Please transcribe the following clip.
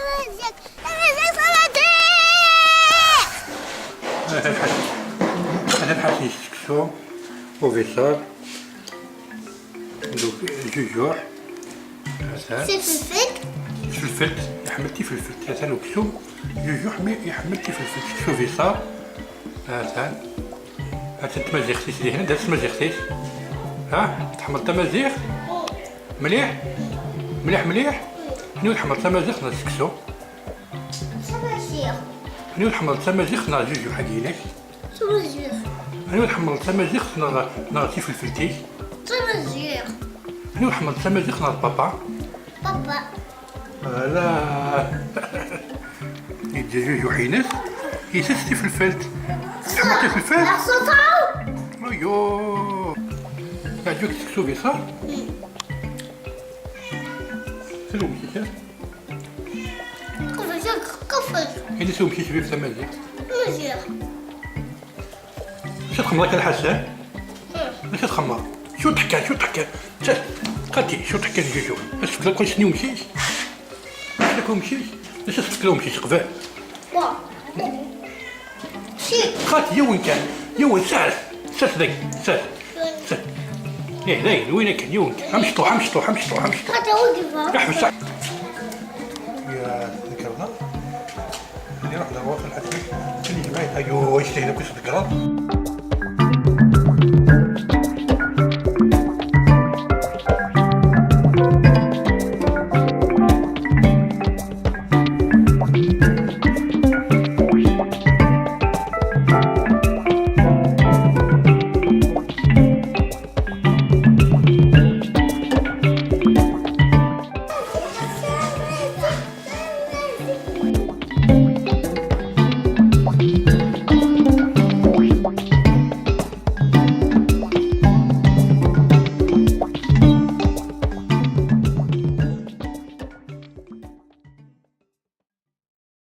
تمازيغ تمازيغ تمازيغ. هذا الحسن، هذا الحسن سكسو وفيصال دوك جوجوح هذا. سفلفل. فلفلت يحملتي فلفلت هذا وكسو جوجوح mais يحملتي فلفلت سكسو فيصال هذا. هذا تمازيغ سيدي هنا دارت تمازيغ. ها تحمل تمازيغ مليح مليح مليح. نيو تحمل تمازيغ نا سكسو. تمازيغ. نيو تحمل تمازيغ نا جوجوح حقينك. تمازيغ. نيو تحمل تمازيغ نا نا تيفلفلتي. تمازيغ. نيو تحمل تمازيغ نا بابا. بابا. لا يدي جوجو حينس يسس تيفلفلت تحمل تيفلفلت. الصوت. ايو يعجبك سكسو بيصار سلو مشيت. قفز قفز. اللي سو مشيت بيه في تمازيغ. تمازيغ. اش تخمر لك الحسن؟ اش تخمر؟ شو تحكى شو تحكى؟ قالتي شو تحكى جوجو؟ اش تفكر كل شنو مشيت؟ اش مشيت؟ اش تفكر مشيت قبل؟ وا شي. خات يوين كان يوين ساعة ساس ذاك ساس ساس ايه ذاك وين كان يوين كان امشطو امشطو امشطو امشطو. هذا وقفه. احبس يا ذكرنا اللي راح للواصل الحسن اللي جمعت ايوه ايش هنا كل ذكرى.